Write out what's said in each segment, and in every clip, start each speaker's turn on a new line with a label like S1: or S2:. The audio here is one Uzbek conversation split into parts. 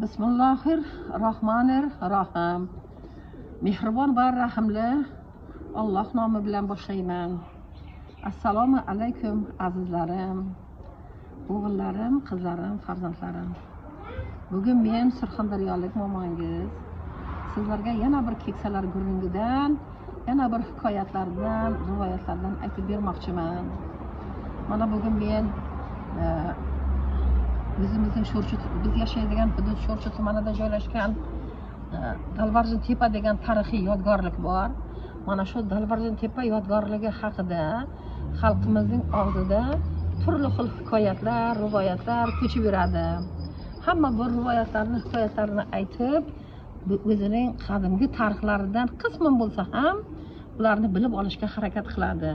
S1: Bismillahirrohmanirrohim. Mehribon va rahimli Alloh nomi bilan boshlayman. Assalomu alaykum azizlarim, o'g'illarim, qizlarim, farzandlarim. Bugun men Surxondaryolik momongiz sizlarga yana bir keksalar gurungidan, yana bir hikoyatlardan, rivoyatlardan aytib bermoqchiman. Mana bugun men o'zimizning Sho'rchi, biz yashaydigan hudud Sho'rchi tumanida joylashgan Dalvarjin tepa degan tarixiy yodgorlik bor. Mana shu Dalvarjin tepa yodgorligi haqida xalqimizning og'zida turli xil hikoyatlar, rivoyatlar ko'chib yuradi. Hamma bu rivoyatlarni, hikoyatlarni aytib, o'zining qadimgi tarixlaridan qisman bo'lsa ham ularni bilib olishga harakat qiladi.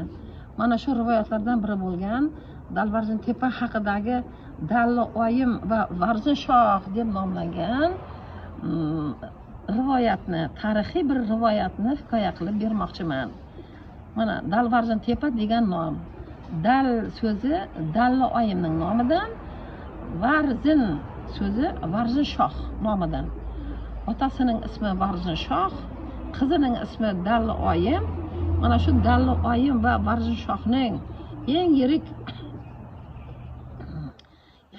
S1: Mana shu rivoyatlardan biri bo'lgan Dalvarjin tepa haqidagi Dalli oyim va Varzin shoh deb nomlangan rivoyatni, tarixiy bir rivoyatni hikoya qilib bermoqchiman. Mana Dalvarjin tepa degan nom, dal so'zi Dalli oyimning nomidan, Varzin so'zi Varzin shoh nomidan. Otasining ismi Varzin shoh, qizining ismi Dalli oyim. Mana shu Dalli oyim va Varzin shohning eng yirik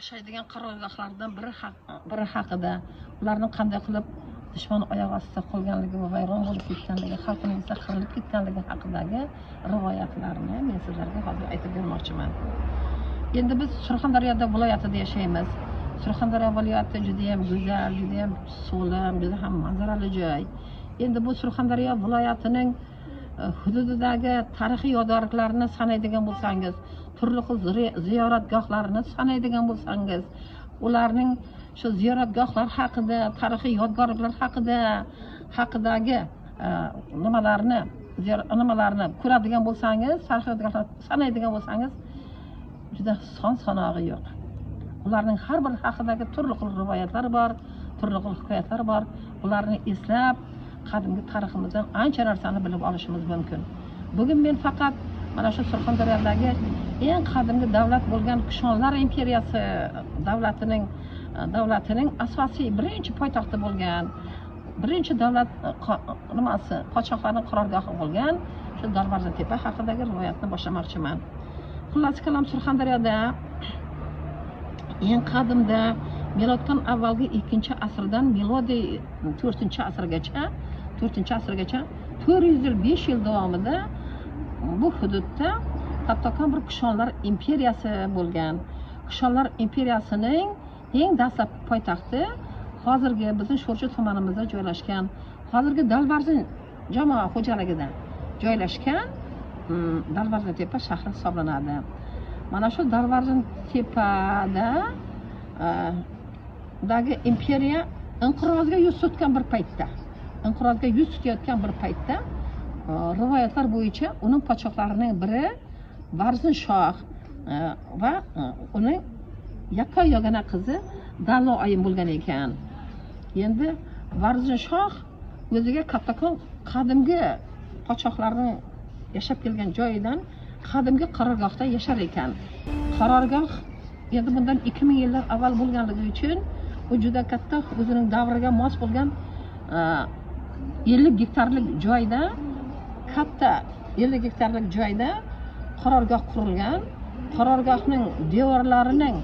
S1: yashaydigan qarorgohlardan biri haqida, ularning qanday qilib dushman oyoq ostida qolganligi va vayron bo'lib ketganligi, xalqning esa qirilib ketganligi haqidagi rivoyatlarni men sizlarga hozir aytib bermoqchiman. Endi biz Surxondaryoda viloyatida yashaymiz. Surxondaryo viloyati juda ham go'zal, juda ham so'lim, juda ham manzarali joy. Endi bu Surxondaryo viloyatining hududidagi tarixiy yodgorliklarni sanaydigan bo'lsangiz, turli xil ziyoratgohlarni sanaydigan bo'lsangiz, ularning shu ziyoratgohlar haqida, tarixiy yodgorliklar haqidagi nimalarni ko'radigan bo'lsangiz, tarixiy yodgorliklar sanaydigan bo'lsangiz, juda son sanog'i yo'q. Ularning har bir haqidagi turli xil rivoyatlar bor, turli xil hikoyatlar bor. Ularni eslab qadimgi tariximizdan ancha narsani bilib olishimiz mumkin. Bugun men faqat mana shu Surxondaryodagi eng qadimgi davlat bo'lgan Kushonlar imperiyasi davlatining asosiy birinchi poytaxti bo'lgan, birinchi davlat nimasi, podshohlarning qarorgohi bo'lgan shu Dalvarjin tepa haqidagi rivoyatni boshlamoqchiman. Xullas kalom, Surxondaryoda eng qadimda miloddan avvalgi 2-asrdan milodiy 4-asrgacha 405 yil davomida bu hududda kattakon bir Kushonlar imperiyasi bo'lgan. Kushonlar imperiyasining eng dastlabki poytaxti hozirgi bizning Sho'rchi tumanimizda joylashgan, hozirgi Dalvarjin jamoa xo'jaligida joylashgan Dalvarjin tepa shahri hisoblanadi. Mana shu Dalvarjin tepada dagi imperiya inqirozga yuz tutgan bir paytda, inqirozga yuz tutayotgan bir paytda rivoyatlar bo'yicha uning podshohlarining biri Varzin shoh va uning yakka yagona qizi Dalli oyim bo'lgan ekan. Endi Varzin shoh o'ziga kattakon qadimgi podshohlarning yashab kelgan joyidan qadimgi qarorgohda yashar ekan. Qarorgoh endi bundan 2000 yillar avval bo'lganligi uchun u juda katta, o'zining davriga mos bo'lgan 50 gektarlik joyda, katta 50 gektarlik joyda qarorgoh qurilgan. Qarorgohning devorlarining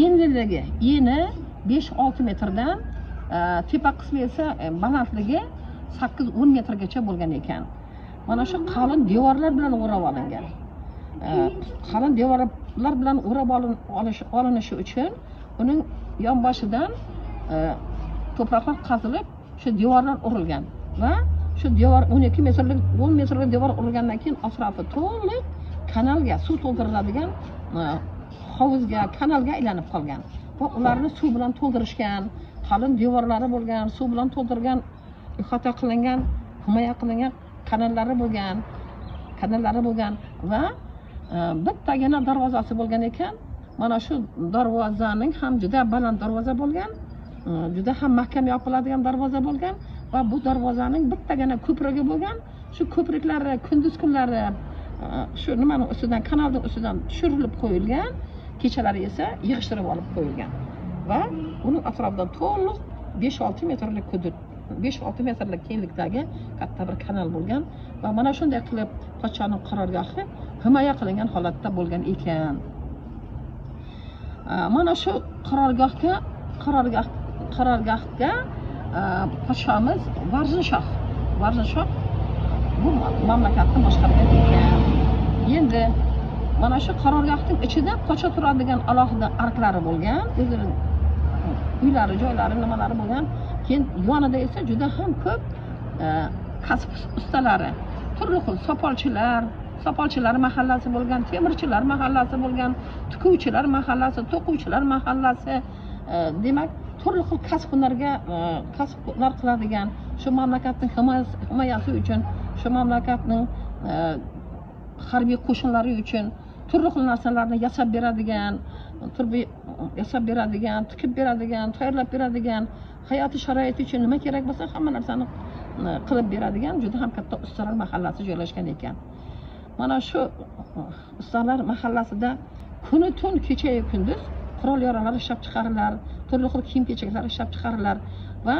S1: enliligi, eni 5-6 metrdan, tepa qismi esa balandligi 8-10 metrgacha bo'lgan ekan. Mana shu qalin devorlar bilan o'rab olingan. Qalin devorlar bilan o'rab olinishi uchun uning yonboshidan to'proqlar qazilib, shu devorlar urilgan va shu devor 12 metrlik, 10 metrlik devor urilgandan keyin atrofi to'liq kanalga, suv to'ldiriladigan hovuzga, kanalga aylanib qolgan. Va ularni suv bilan to'ldirishgan, qalin devorlari bo'lgan, suv bilan to'ldirgan, ihota qilingan, himoya qilingan kanallari bo'lgan, va bittagina darvozasi bo'lgan ekan. Mana shu darvozaning ham juda baland darvoza bo'lgan, juda ham mahkam yopiladigan darvoza bo'lgan va bu darvozaning bittagina ko'prigi bo'lgan. Shu ko'priklari kunduz kunlari shu nimaning ustidan, kanalning ustidan tushirilib qo'yilgan, kechalari esa yig'ishtirib olib qo'yilgan. va uning atrofidan to'liq 5-6 metrlik hudud, 5-6 metrlik kenglikdagi katta bir kanal bo'lgan va mana shunday qilib podshoning qarorgohi himoya qilingan holatda bo'lgan ekan. Mana shu qarorgohga podshomiz Varzinshoh bu mamlakatni boshqargan ekan. Endi mana shu qarorgohning ichida podsho turadigan alohida arklari bo'lgan, o'zining uylari, joylari, nimalari bo'lgan. Keyin yonida esa juda ham ko'p kasb ustalari, turli xil sopolchilar mahallasi bo'lgan, temirchilar mahallasi bo'lgan, tikuvchilar mahallasi, to'quvchilar mahallasi, demak turli xil kasb hunar qiladigan, shu mamlakatning himoyasi uchun, shu mamlakatning harbiy qo'shinlari uchun turli xil narsalarni yasab beradigan, tikib beradigan, tayyorlab beradigan, hayoti sharoiti uchun nima kerak bo'lsa hamma narsani qilib beradigan juda ham katta ustalar mahallasi joylashgan ekan. Mana shu ustalar mahallasida kuni tun, kecha-yu kunduz qurol yarog'lar ishlab chiqarilar, turli xil kiyim-kechaklar ishlab chiqarilar va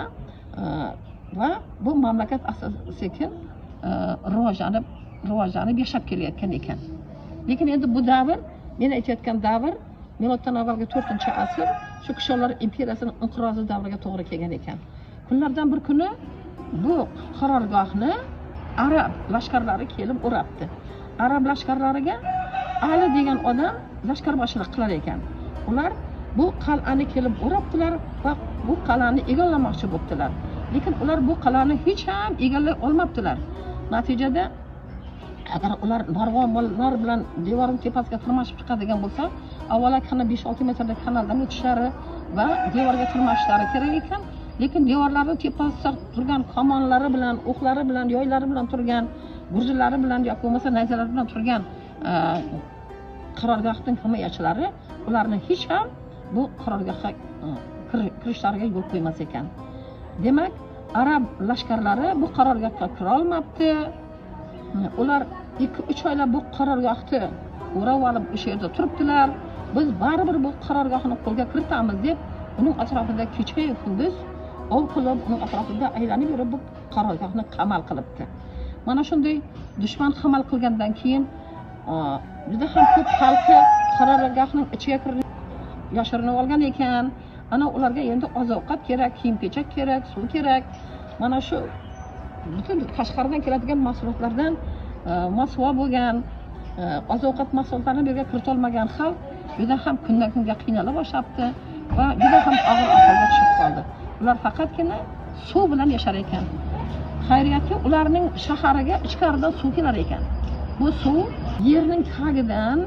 S1: bu mamlakat sekin rivojlanib yashab kelayotgan ekan. Lekin endi bu davr, men aytayotgan davr miloddan avvalgi 4-asr, shu Kushonlar imperiyasining inqirozi davriga to'g'ri kelgan ekan. Kunlardan bir kuni bu qarorgohni arab lashkarlari kelib o'rabdi. Arab lashkarlariga Ali degan odam lashkarboshilik qilar ekan. Ular bu qal'ani kelib o'rabdilar va bu qal'ani egallamoqchi bo'ptilar. Lekin ular bu qal'ani hech ham egallay olmabdilar. Natijada agar ular narvon bilan devorning tepasiga tirmashib chiqadigan bo'lsa, avvalo 5-6 metrlik kanaldan o'tishlari va devorga tirmashishlari kerak ekan. Lekin devorlarning tepasida turgan kamonlari bilan, o'qlari bilan, yoylari bilan turgan, gurzilari bilan yoki bo'lmasa nayzalari bilan turgan qarorgohning himoyachilari ularni hech ham bu qarorgohga kirishlariga yo'l qo'ymas ekan. Demak, arab lashkarlari bu qarorgohga kira olmabdi. Ular 2-3 oylab bu qarorgohni o'rab olib o'sha yerda turibdilar. Biz baribir bu qarorgohni qo'lga kiritamiz deb uning atrofida kecha-yu kunduz ov qilib, uning atrofida aylanib yurib bu qarorgohni qamal qilibdi. Mana shunday dushman qamal qilgandan keyin juda ham ko'p xalqi qarorgohning ichiga kirib yashirinib olgan ekan. Ana ularga endi oziq-ovqat kerak, kiyim-kechak kerak, suv kerak. Mana shu butun tashqaridan keladigan mahsulotlardan mosuvo bo'lgan, oziq-ovqat mahsulotlarini bu yerga kirita olmagan xalq juda ham kundan kunga qiynala boshlabdi va juda ham og'ir ahvolga tushib qoldi. Ular faqatgina suv bilan yashar ekan. Xayriyatki, ularning shahariga ichkaridan suv kelar ekan. Bu suv yerning tagidan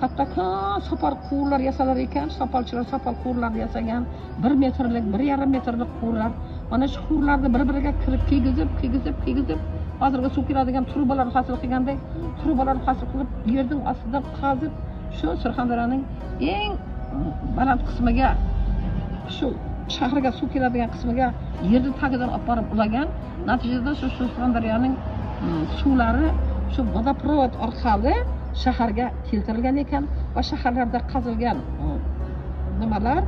S1: kattakon sopol quvurlar yasalar ekan. Sopolchilar sopol quvurlarni yasagan, 1 metrlik, 1,5 metrlik quvurlar. Mana shu quvurlarni bir-biriga kirib kiygizib, hozirgi suv keladigan trubalar hosil qilganday, trubalar hosil qilib, yerning ostidan qazib, shu Surxondaryoning eng baland qismiga, shu shaharga suv keladigan qismiga yerning tagidan olib borib ulagan. Natijada shu Surxondaryoning suvlari shu vodoprovod orqali shaharga keltirilgan ekan va shaharlarda qazilgan nimalar,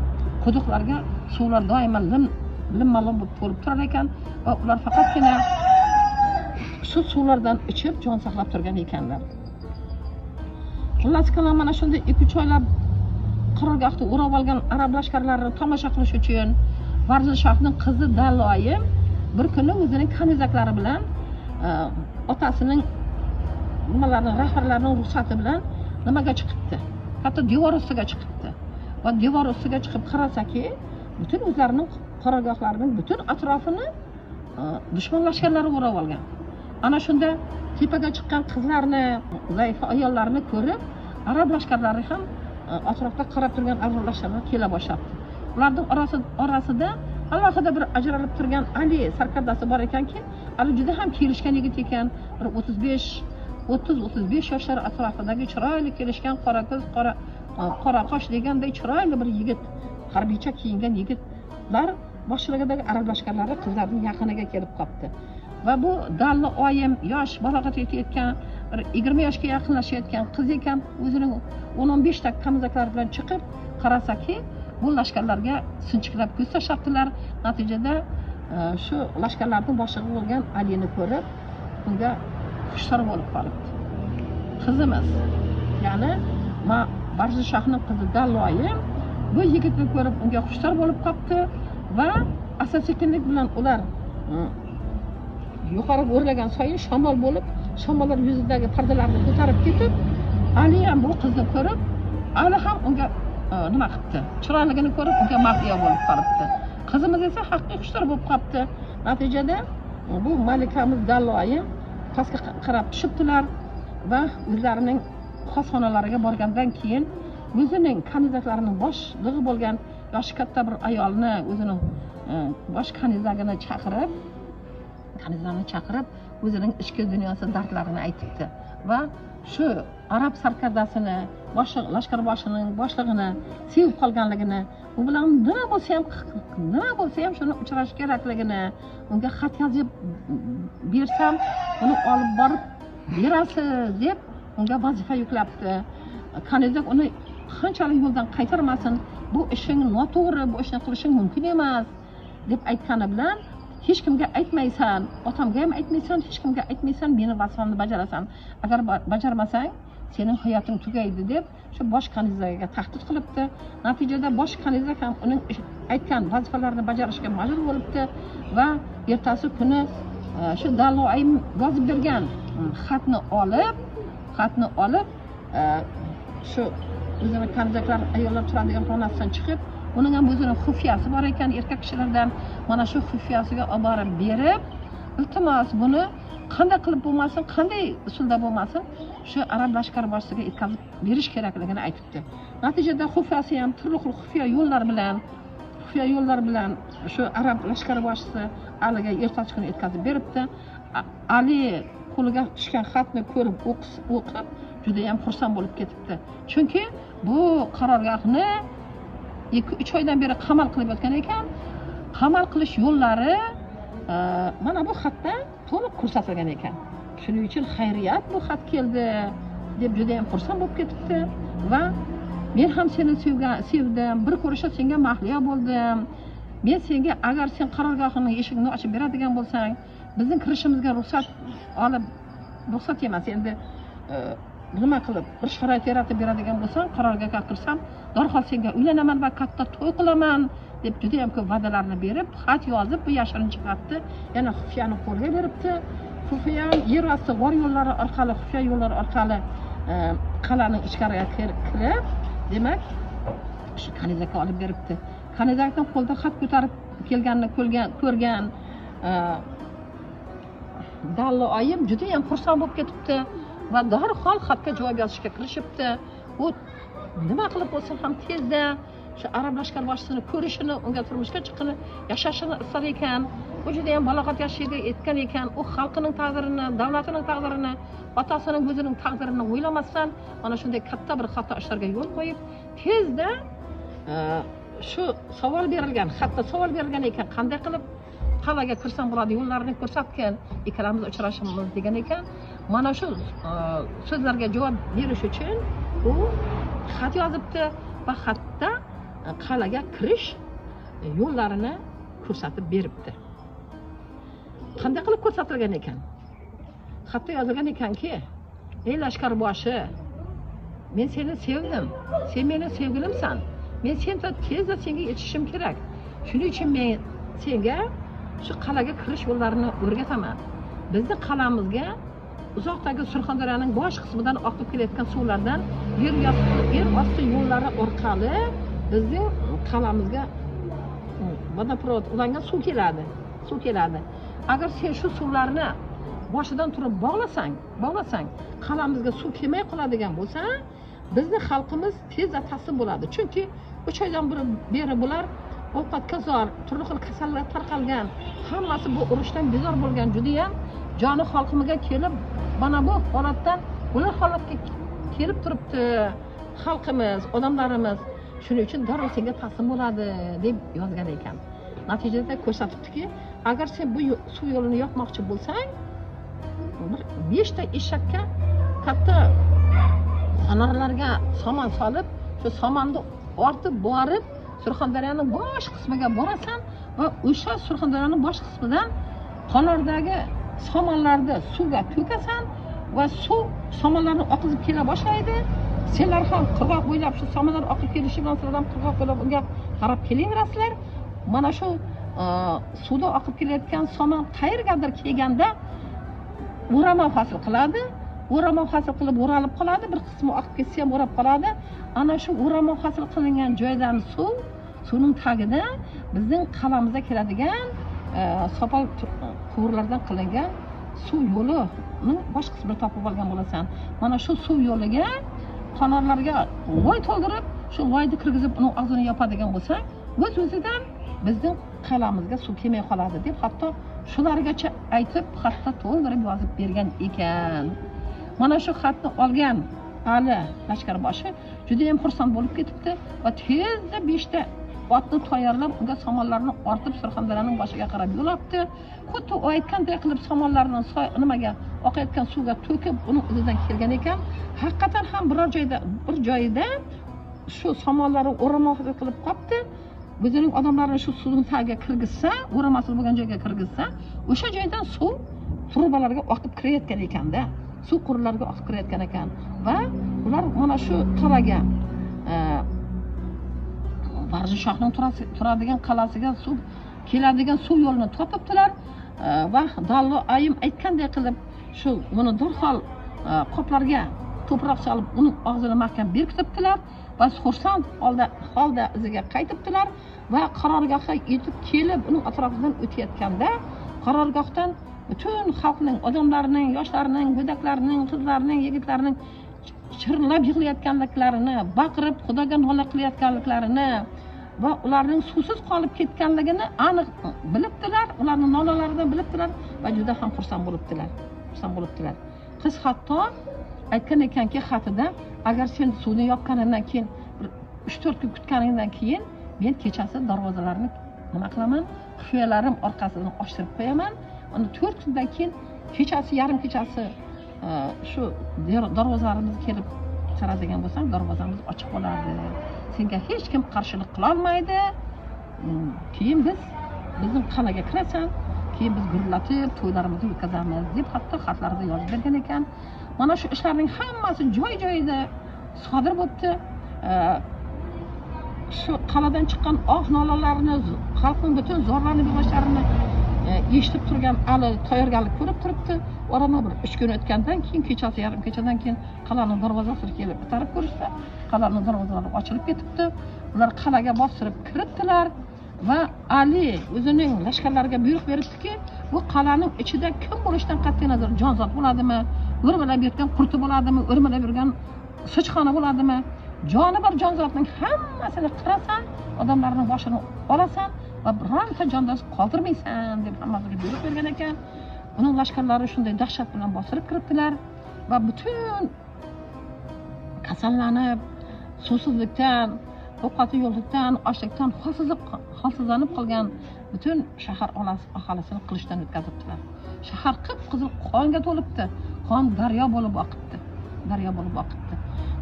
S1: quduqlarga suvlar doimo lim-lim bo'lib to'lib turar ekan va ular faqatgina shu suvlardan ichib jon saqlab turgan ekanlar. Xullas kalom, mana shunday 2-3 oylab qarorgohni o'rab olgan arab lashkarlarini tomosha qilish uchun Varzinshohning qizi Dalloyim bir kuni o'zining kanizaklari bilan otasining nimalarning rahbarlarining ruxsati bilan nimaga chiqibdi? Hatto devor ustiga chiqibdi. Va devor ustiga chiqib qarasaki, butun o'zlarining qarorgohlarining butun atrofini dushman lashkarlari o'rab olgan. Ana shunda tepaga chiqqan qizlarni, zaif ayollarni ko'rib, arab lashkarlari ham atrofda qarab turgan arab lashkarlar kela boshlabdi. Ularning orasida alohida bir ajralib turgan Ali sarkardasi bor ekanki, Ali juda ham kelishgan yigit ekan, bir 30-35 yoshlar atrofidagi chiroyli kelishgan, qora ko'z, qora qosh deganday chiroyli bir yigit, harbiycha kiyingan yigitlar boshchiligidagi arab lashkarlari qizlarning yaqiniga kelib qopti. Va bu Dalli oyim yosh, balog'atga yetayotgan, bir 20 yoshga yaqinlashayotgan qiz ekan, o'zining 10-15 ta kamizaklari bilan chiqib qarasaki, bu lashkarlarga sinchiklab ko'z tashlabdilar. Natijada shu lashkarlarning boshlig'i bo'lgan Alini ko'rib, unga hushyor bo'lib qolibdi. Qizimiz, ya'ni Barzishohning qizi Dalloyim bu yigitni ko'rib unga hushyor bo'lib qolibdi va asta-sekinlik bilan ular yuqori o'rlagan sayin shamol bo'lib, shamollar yuzidagi pardalarni ko'tarib ketib, Ali ham bu qizni ko'rib, Ali ham unga nima qilibdi? Chiroyligini ko'rib unga mahliyo bo'lib qolibdi. Qizimiz esa haqiqiy hushyor bo'lib qolibdi. Natijada bu malikamiz Dalloyim pastga qarab tushibdilar va o'zlarining xos xonalariga borgandan keyin o'zining kanizaklarining boshlig'i bo'lgan yoshi katta bir ayolni, o'zining bosh kanizagini chaqirib, kanizani chaqirib, o'zining ichki dunyosi dardlarini aytibdi va shu arab sarkardasini, boshliq lashkar boshining boshlig'ini sevib qolganligini, u bilan nima bo'lsa ham shuni uchrashish kerakligini, unga xat yozib bersam, uni olib borib berasiz deb unga vazifa yuklabdi. Kanizak uni qanchalik yo'ldan qaytarmasin, bu ishing noto'g'ri, bu ishni qilishing mumkin emas deb aytgani bilan hech kimga aytmaysan, otamga ham aytmaysan, hech kimga aytmaysan, meni vazifamni bajarasan. Agar bajarmasang, sening hayoting tugaydi deb shu bosh kanizaga tahdid qilibdi. Natijada bosh kanizak ham uning aytgan vazifalarini bajarishga majbur bo'libdi va ertasi kuni shu Dalloyim yozib bergan xatni olib shu o'zini kanizaklar ayollar turadigan xonasidan chiqib, uning ham o'zini xufiyasi bor ekan erkak kishilardan, mana shu xufiyasiga olib borib berib, iltimos buni qanday qilib bo'lmasin, qanday usulda bo'lmasin, shu arab lashkar boshisiga yetkazib berish kerakligini aytibdi. Natijada xufiyasi ham turli xil xufiya yo'llar bilan shu arab lashkar boshisi Aliga ertasi kuni yetkazib beribdi. Ali qo'liga tushgan xatni ko'rib o'qib juda ham xursand bo'lib ketibdi. Chunki bu qarorgohni 2-3 oydan beri qamal qilib yotgan ekan. Qamal qilish yo'llari mana bu xatda to'liq ko'rsatilgan ekan. Shuning uchun xayriyat bu xat keldi deb juda ham xursand bo'lib ketibdi va men ham seni sevdim, bir ko'rishda senga mahliyo bo'ldim. Men senga agar sen qarorgohning eshigini ochib beradigan bo'lsang, bizning kirishimizga ruxsat olib, ruxsat emas, endi nima qilib bir sharoit yaratib beradigan bo'lsang, qarorgohga kirsam, darhol senga uylanaman va katta to'y qilaman deb juda ham ko'p va'dalarni berib, xat yozib, bu yashirincha xatni yana xufiyani qo'lga beribdi. Xufiya yer osti g'or yo'llari orqali, xufiya yo'llari orqali qal'aning ichkariga kirib, demak, shu kanizakka olib beribdi. Kanizakning qo'lida xat ko'tarib kelganini ko'rgan Dalloyim juda ham xursand bo'lib ketibdi va darhol xatga javob yozishga kirishibdi. U nima qilib bo'lsa ham tezda shu arab lashkar boshisini ko'rishini, unga turmushga chiqishini, yashashini istar ekan. U juda ham balog'at yoshiga yetgan ekan. U xalqining taqdirini, davlatining taqdirini, otasining o'zining taqdirini o'ylamasdan mana shunday katta bir xato ishlarga yo'l qo'yib, tezda shu savol berilgan, xatda savol berilgan ekan, qanday qilib qal'aga kirsam bo'ladi, yo'llarini ko'rsatgan, ikkalamiz uchrashamiz degan ekan. Mana shu so'zlarga javob berish uchun u xat yozibdi va xatda qal'aga kirish yo'llarini ko'rsatib beribdi. Qanday qilib ko'rsatilgan ekan? Xatda yozilgan ekanki, ey lashkarboshi, men seni sevdim, sen meni sevgilimsan. Men sendan tezda senga yetishishim kerak. Shuning uchun men senga shu qal'aga kirish yo'llarini o'rgataman. Bizni qal'amizga uzoqdagi Surxondaryoning bosh qismidan oqib kelayotgan suvlardan yer osti yo'llari orqali bizning qal'amizga vodoprovod ulangan suv keladi. Suv keladi. Agar sen shu suvlarni boshidan turib bog'lasang, qal'amizga suv kelmay qoladigan bo'lsa, bizni xalqimiz tezda taslim bo'ladi. Chunki 3 oydan beri bular ovqatga zor, turli xil kasalliklar tarqalgan, hammasi bu urushdan bezor bo'lgan, juda ham joni xalqimizga kelib, mana bu holatdan ular holatga kelib turibdi xalqimiz, odamlarimiz. Shuning uchun darrov senga taslim bo'ladi deb yozgan ekan. Natijada ko'rsatibdiki, agar sen bu suv yo'lini yopmoqchi bo'lsang, bir 5 ta eshakka katta xonorlarga somon solib, shu somonni ortib borib Surxondaryoning bosh qismiga borasan va o'sha Surxondaryoning bosh qismidan qanordagi somonlarni suvga to'kasan va suv somonlarni oqizib kela boshlaydi. Senlar ham qirg'oq bo'ylab shu somonlar oqib kelishi bilan sizlar ham qirg'oq bo'ylab unga qarab kelaverasizlar. Mana shu suvda oqib kelayotgan somon qayergadir kelganda o'rama hosil qiladi. O'rama hosil qilib o'ralib qoladi, bir qismi oqib ketsa ham o'rab qoladi. Ana shu o'rama hosil qilingan joydan suv, suvning tagida bizning qalamizga keladigan sopol quvurlardan qilingan suv yo'lining bosh qismini topib olgan bo'lasan. Mana shu suv yo'liga qanotlarga loy to'ldirib, shu loyni kirgizib uni og'zini yopadigan bo'lsang, o'z-o'zidan bizning qalamizga suv kelmay qoladi deb hatto shulargacha aytib, xatda to'ldirib yozib bergan ekan. Mana shu xatni olgan Ali lashkarboshi juda ham xursand bo'lib ketibdi va tezda 5 ta otni tayyorlab, unga somonlarni ortib Surxondaryoning boshiga qarab yo'l olibdi. Xuddi u aytganday qilib somonlarni nimaga oqayotgan suvga to'kib, uning izidan kelgan ekan. Haqiqatan ham biror joyda, bir joyida shu somonlarni o'rama qilib qopti. O'zining odamlarini shu suvning tagiga kirgizsa, o'ramasi bo'lgan joyga kirgizsa, o'sha joydan suv trubalarga oqib kirayotgan ekanda. Suv quvurlariga oqib kirayotgan ekan va ular mana shu tolaga Varzi shohning turadigan qal'asiga suv keladigan suv yo'lini topibdilar va Dallo ayim aytganday qilib shu buni darhol qoplarga to'proq solib uning og'zini mahkam berkitibdilar va xursand holda iziga qaytibdilar va qarorgohga yetib kelib uning atrofidan o'tayotganda qarorgohdan butun xalqning, odamlarning, yoshlarning, go'daklarning, qizlarning, yigitlarning chirillab yig'layotganliklarini, baqirib Xudoga nola qilayotganliklarini va ularning suvsiz qolib ketganligini aniq bilibdilar, ularning nolalaridan bilibdilar va juda ham xursand bo'libdilar. Xursand bo'libdilar. Qiz hatto aytgan ekanki xatida, agar sen suvni yopganingdan keyin bir 3-4 kun kutganingdan keyin men kechasi darvozalarni nima qilaman? Xufiyalarim orqasidan ochtirib qo'yaman. Uni 4 kundan keyin kechasi, yarim kechasi shu darvozalarimizni kelib qaradigan bo'lsam, darvozamiz ochiq bo'ladi. Senga hech kim qarshilik qila olmaydi. Keyin biz bizning qal'aga kirasan, keyin biz gurlatib to'ylarimizni o'tkazamiz deb hatto xatlarida yozib bergan ekan. Mana shu ishlarning hammasi joy-joyida sodir bo'libdi. Shu qal'adan chiqqan oh nolalarni, xalqning butun zorlanib yig'ishlarini eshitib turgan Ali tayyorgarlik ko'rib turibdi. Oradan bir 3 kun o'tgandan keyin kechasi, yarim kechadan keyin qal'aning darvozasini kelib itarib ko'rishsa, qal'aning darvozalari ochilib ketibdi. Ular qal'aga bostirib kiribdilar va Ali o'zining lashkarlariga buyruq beribdiki, bu qal'aning ichida kim bo'lishidan qat'iy nazar jonzot bo'ladimi, o'rmalab yurgan qurti bo'ladimi, o'rmalab yurgan sichqoni bo'ladimi, joni bor jonzotning hammasini qirasan, odamlarning boshini olasan va bironta jondoz qoldirmaysan deb hammasiga buyruq bergan ekan. Uning lashkarlari shunday dahshat bilan bostirib kiribdilar va butun kasallanib, suvsizlikdan, ovqati yo'qlikdan, ochlikdan holsizlanib qolgan butun shahar aholisini qilichdan o'tkazibdilar. Shahar qip-qizil qonga to'libdi, qon daryo bo'lib oqibdi, daryo bo'lib oqibdi.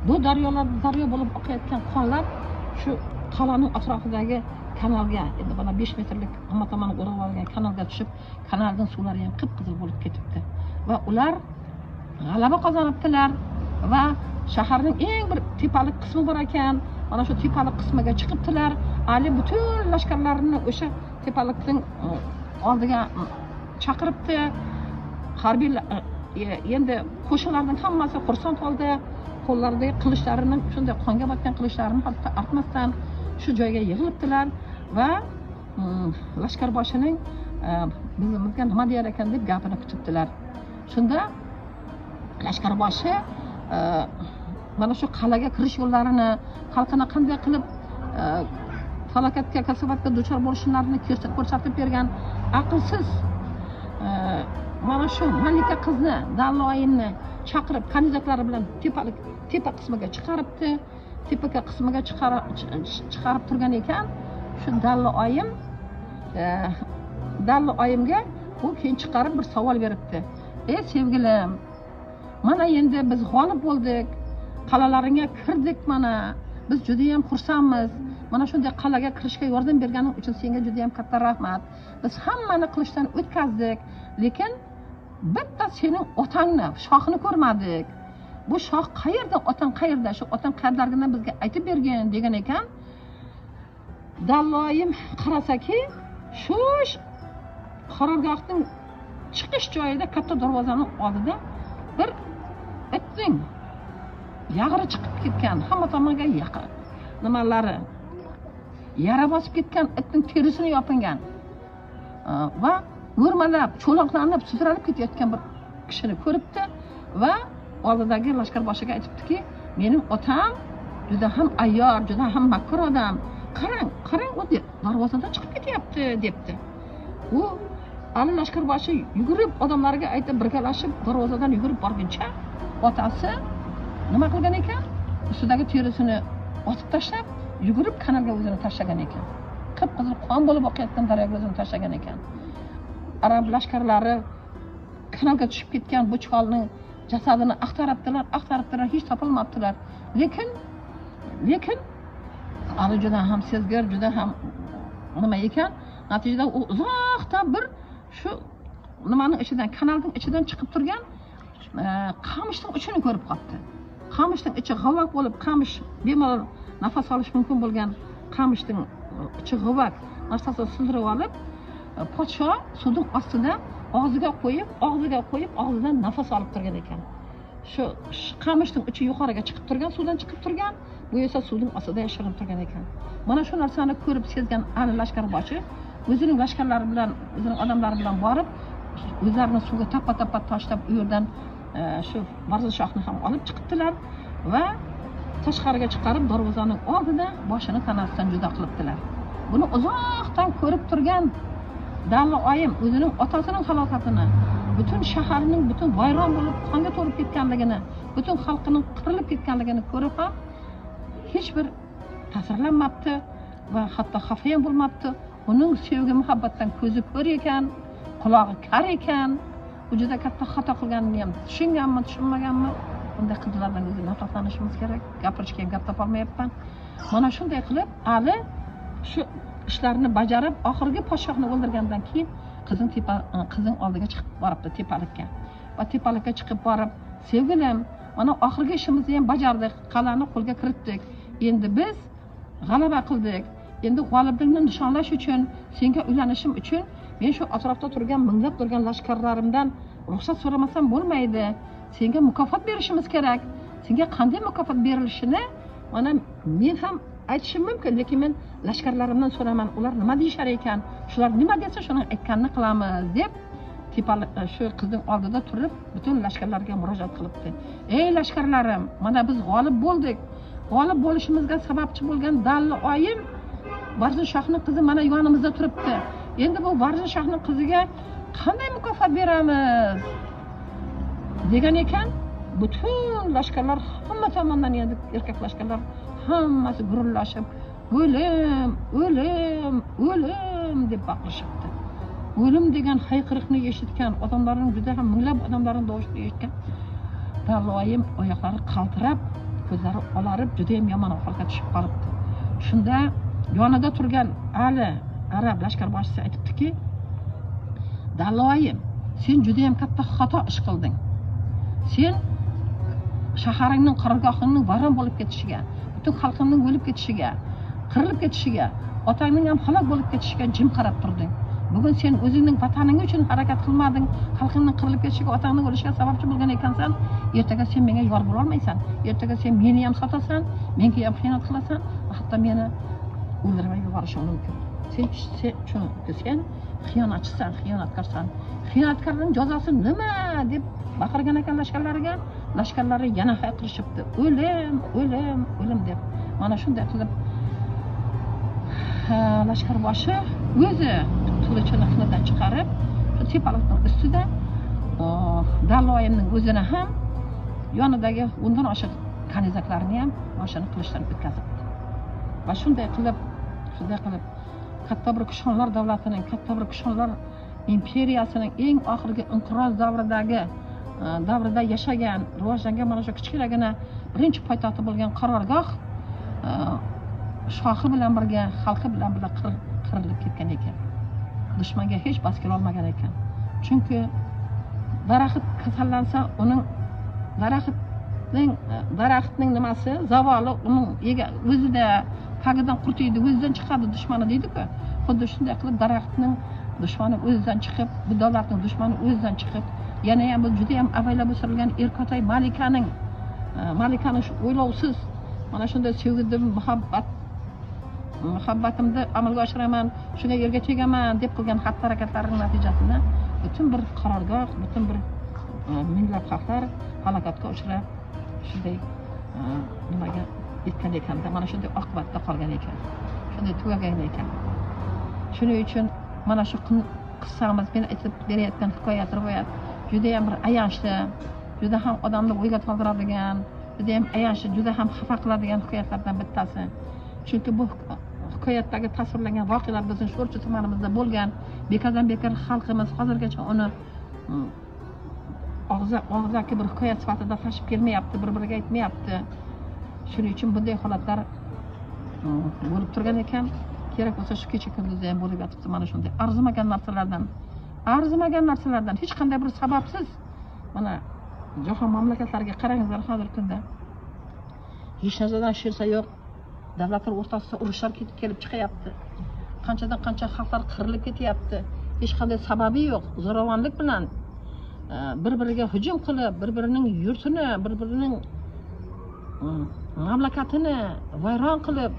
S1: Bu daryolar, daryo bo'lib oqayotgan qonlar shu qal'aning atrofidagi kanalga, endi mana 5 metrlik hamma tomoni o'rab olgan kanalga tushib, kanalning suvlari ham qip-qizil bo'lib ketibdi va ular g'alaba qozonibdilar va shaharning eng bir tepalik qismi bor ekan, mana shu tepalik qismiga chiqibdilar. Ali butun lashkarlarini o'sha tepalikning oldiga chaqiribdi. Harbiy endi qo'shinlarning hammasi xursand holda qo'llaridagi qilichlarini, shunday qonga botgan qilichlarini hatto artmasdan shu joyga yig'ilibdilar va lashkarboshining bizimizga nima deyar ekan deb gapini kutibdilar. Shunda lashkarboshi mana shu qal'aga kirish yo'llarini, xalqini qanday qilib falokatga, kasofatga duchor bo'lishlarini ko'rsatib bergan aqlsiz mana shu malika qizni, Dalloyinni chaqirib, kanizaklari bilan tepa qismiga chiqaribdi. Tepaga qismiga chiqarib turgan ekan. Shu Dallo oyimga u keyin chiqarib bir savol beribdi. Ey sevgilim, mana endi biz g'olib bo'ldik, qal'alaringga kirdik, mana biz juda ham xursandmiz. Mana shunday qal'aga kirishga yordam berganing uchun senga juda ham katta rahmat. Biz hammani qilichdan o'tkazdik, lekin bitta sening otangni, shohni ko'rmadik. Bu shoh qayerda, otang qayerda, shu otang qayerdaligini bizga aytib bergin degan ekan. Dalloyim qarasaki, shu qarorgohning chiqish joyida katta darvozaning oldida bir itning yag'ri chiqib ketgan, hamma tomonga yaqin nimalari yara bosib ketgan, itning terisini yopingan va o'rmalab, cho'loqlanib, sudralib ketayotgan bir kishini ko'ribdi va oldidagi lashkarboshiga aytibdiki, mening otam juda ham ayyor, juda ham makkur odam. Qarang, qarang, u darvozadan chiqib ketyapti debdi. U Ali lashkarboshi yugurib odamlarga aytib, birgalashib darvozadan yugurib borguncha otasi nima qilgan ekan? Ustidagi terisini otib tashlab, yugurib kanalga o'zini tashlagan ekan. Qip-qizil qon bo'lib oqayotgan daryoga o'zini tashlagan ekan. Arab lashkarlari kanalga tushib ketgan bu cholning jasadini axtaribdilar, axtaribdilar, hech topilmabdilar. Lekin Ali juda ham sezgir, juda ham nima ekan? Natijada u uzoqdan bir shu nimaning ichidan, kanalning ichidan chiqib turgan qamishning uchini ko'rib qoldi. Qamishning ichi g'avak bo'lib, qamish bemalol nafas olish mumkin bo'lgan qamishning ichi g'avak narsasini sindirib olib, podsho suvning ostida og'ziga qo'yib, og'zidan nafas olib turgan ekan. Shu qamishning ichi yuqoriga chiqib turgan, suvdan chiqib turgan, bu esa suvning ostida yashirinib turgan ekan. Mana shu narsani ko'rib sezgan Ali lashkarboshi o'zining lashkarlari bilan, o'zining odamlari bilan borib, o'zlarini suvga tappa-tappa tashlab, u yerdan shu Barzin shohni ham olib chiqibdilar va tashqariga chiqarib darvozaning oldida boshini tanasidan judo qilibdilar. Buni uzoqdan ko'rib turgan Dalli oyim o'zining otasining halokatini, butun shaharning butun vayron bo'lib qonga to'lib ketganligini, butun xalqining qirilib ketganligini ko'rib ham hech bir ta'sirlanmabdi va hatto xafa ham bo'lmabdi. Uning sevgi muhabbatdan ko'zi ko'r ekan, qulog'i kar ekan. U juda katta xato qilganini ham tushunganmi, tushunmaganmi? Bunday qizlardan o'zi nafratlanishimiz kerak. Gapirishga ham gap topolmayapman. Mana shunday qilib Ali shu ishlarni bajarib, oxirgi podshohni o'ldirgandan keyin qizing oldiga chiqib boribdi tepalikka. Va tepalikka chiqib borib, sevgilim, mana oxirgi ishimizni ham bajardik, qal'ani qo'lga kiritdik. Endi biz g'alaba qildik. Endi g'oliblikni nishonlash uchun, senga uylanishim uchun men shu atrofda turgan minglab turgan lashkarlarimdan ruxsat so'ramasam bo'lmaydi. Senga mukofot berishimiz kerak. Senga qanday mukofot berilishini mana men ham aytishim mumkin, lekin men lashkarlarimdan so'raman, ular nima deyishar ekan, shular nima desa shuni aytganini qilamiz deb shu qizning oldida turib butun lashkarlarga murojaat qilibdi. Ey lashkarlarim, mana biz g'olib bo'ldik. G'olib bo'lishimizga sababchi bo'lgan Dalli oyim Barzin shohning qizi mana yonimizda turibdi. Endi bu Barzin shohning qiziga qanday mukofot beramiz degan ekan. Butun lashkarlar hamma tomondan, endi erkak lashkarlar hammasi gurillashib, o'lim, o'lim, o'lim deb baqirishibdi. O'lim degan hayqiriqni eshitgan odamlarning, juda ham minglab odamlarning tovushini eshitgan Dalli oyim oyoqlari qaltirab, ko'zlari olarib, juda ham yomon ahvolga tushib qolibdi. Shunda yonida turgan Ali arab lashkarboshisi aytibdiki, Dalli oyim, sen juda ham katta xato ish qilding. Sen shaharingning, qarorgohingning vayron bo'lib ketishiga, butun xalqingning o'lib ketishiga, qirilib ketishiga, otangning ham halok bo'lib ketishiga jim qarab turding. Bugun sen o'zingning vataning uchun harakat qilmading, xalqingning qirilib ketishiga, otangning o'lishiga sababchi bo'lgan ekansan. Ertaga sen menga yor bo'la olmaysan. Ertaga sen meni ham sotasan, menga ham xiyonat qilasan va hatto meni o'ldirib yuborishing mumkin. Sen chunki sen xiyonatchisan, xiyonatkorsan. Xiyonatkorning jazosi nima deb baqirgan ekan lashkarlariga. Lashkarlari yana hayqirishibdi, o'lim, o'lim, o'lim deb. Mana shunday qilib lashkarboshi o'zi qilichini qinidan chiqarib, shu tepalikning ustida Dalli oyimning o'zini ham, yonidagi undan oshiq kanizaklarni ham boshini qilichdan o'tkazibdi. Va shunday qilib katta bir Kushonlar davlatining, katta bir Kushonlar imperiyasining eng oxirgi inqiroz davrida yashagan, rivojlangan mana shu kichkinagina birinchi poytaxti bo'lgan qarorgoh shohi bilan birga, xalqi bilan birga qirilib ketgan ekan. Dushmanga hech bas kela olmagan ekan. Chunki daraxt kasallansa, uning daraxtning nimasi, zavoli uning o'zida tagidan qurtiydi, o'zidan chiqadi dushmani deydi-ku. Xuddi shunday qilib daraxtning dushmani o'zidan chiqib, bu davlatning dushmani o'zidan chiqib, yana ham bu juda ham avaylab o'sirilgan Erkatoy malikaning malikani shu o'ylovsiz mana shunday sevgidim, muhabbatimni amalga oshiraman, shunga erga tegaman deb qilgan xatti-harakatlarining natijasida butun bir qarorgoh, butun bir minglab xalqlar halokatga uchrab, shunday nimaga yetgan ekanda, mana shunday oqibatda qolgan ekan, shunday tugagan ekan. Shuning uchun mana shu qissamiz, men aytib berayotgan hikoyat, rivoyat juda ham bir ayanchli, juda ham odamni o'yga toldiradigan, juda ham ayanchli, juda ham xafa qiladigan hikoyatlardan bittasi. Chunki bu hikoyatdagi tasvirlangan voqealar bizning Sho'rchi tumanimizda bo'lgan. Bekordan bekor xalqimiz hozirgacha uni og'zaki bir hikoyat sifatida tashib kelmayapti, bir-biriga aytmayapti. Shuning uchun bunday holatlar bo'lib turgan ekan. Kerak bo'lsa shu kecha kunduzda ham bo'lib yotibdi mana shunday arzimagan narsalardan, hech qanday bir sababsiz. Mana jahon mamlakatlariga qarangizlar, hozirgi kunda hech narsadan shersa yo'q, davlatlar o'rtasida urushlar kelib chiqyapti. Qanchadan qancha xalqlar qirilib ketyapti. Hech qanday sababi yo'q. Zo'ravonlik bilan bir-biriga hujum qilib, bir-birining yurtini, bir-birining mamlakatini vayron qilib,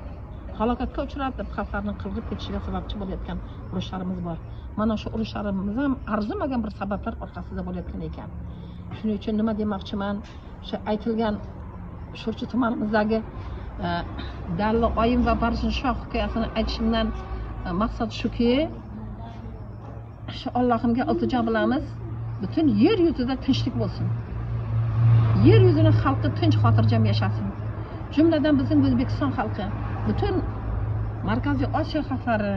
S1: halokatga uchratib, xalqlarning qirilib ketishiga sababchi bo'layotgan urushlarimiz bor. Mana shu urushlarimiz ham arzimagan bir sabablar orqasida bo'layotgan ekan. Shuning uchun nima demoqchiman, o'sha aytilgan Sho'rchi tumanimizdagi Dalli oyim va Barzinshoh hikoyasini aytishimdan maqsad shuki, shu Allohimga iltijo qilamiz, butun yer yuzida tinchlik bo'lsin. Yer yuzini xalqi tinch, xotirjam yashasin. Jumladan bizning O'zbekiston xalqi, butun Markaziy Osiyo xalqlari,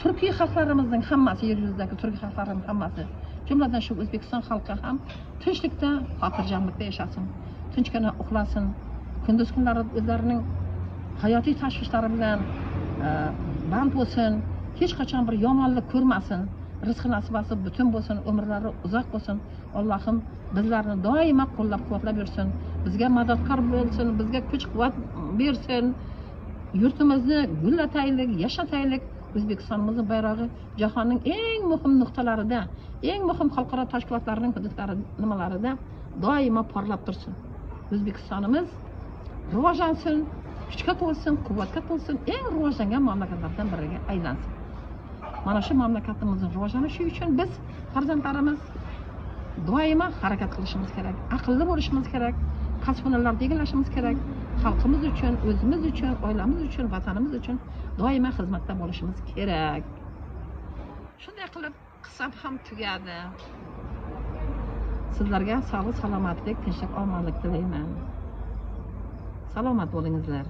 S1: turkiy xalqlarimizning hammasi, yer yuzidagi turkiy xalqlarning hammasi, jumladan shu O'zbekiston xalqi ham tinchlikda, xotirjamlikda yashasin, tinchgina uxlasin. Kunduz kunlari o'zlarining hayotiy tashvishlari bilan band bo'lsin, hech qachon bir yomonlik ko'rmasin, rizqi nasibasi butun bo'lsin, umrlari uzoq bo'lsin. Allohim bizlarni doimo qo'llab-quvvatlab yursin, bizga madadkor bo'lsin, bizga kuch-quvvat bersin. Yurtimizni gullataylik, yashataylik. O'zbekistonimizning bayrog'i jahonning eng muhim nuqtalarida, eng muhim xalqaro tashkilotlarning hududlari nimalarida doimo porlab tursin. O'zbekistonimiz rivojlansin, kuchga to'lsin, quvvatga to'lsin, eng rivojlangan mamlakatlardan biriga aylansin. Mana shu mamlakatimizning rivojlanishi uchun biz farzandlarimiz doimo harakat qilishimiz kerak, aqlli bo'lishimiz kerak, kasb-hunarlarni egallashimiz kerak. Xalqimiz uchun, o'zimiz uchun, oilamiz uchun, vatanimiz uchun doimo xizmatda bo'lishimiz kerak. Shunday qilib qissam ham tugadi. Sizlarga sog'lik, salomatlik, tinchlik, omonlik tilayman. Salomat bo'lingizlar.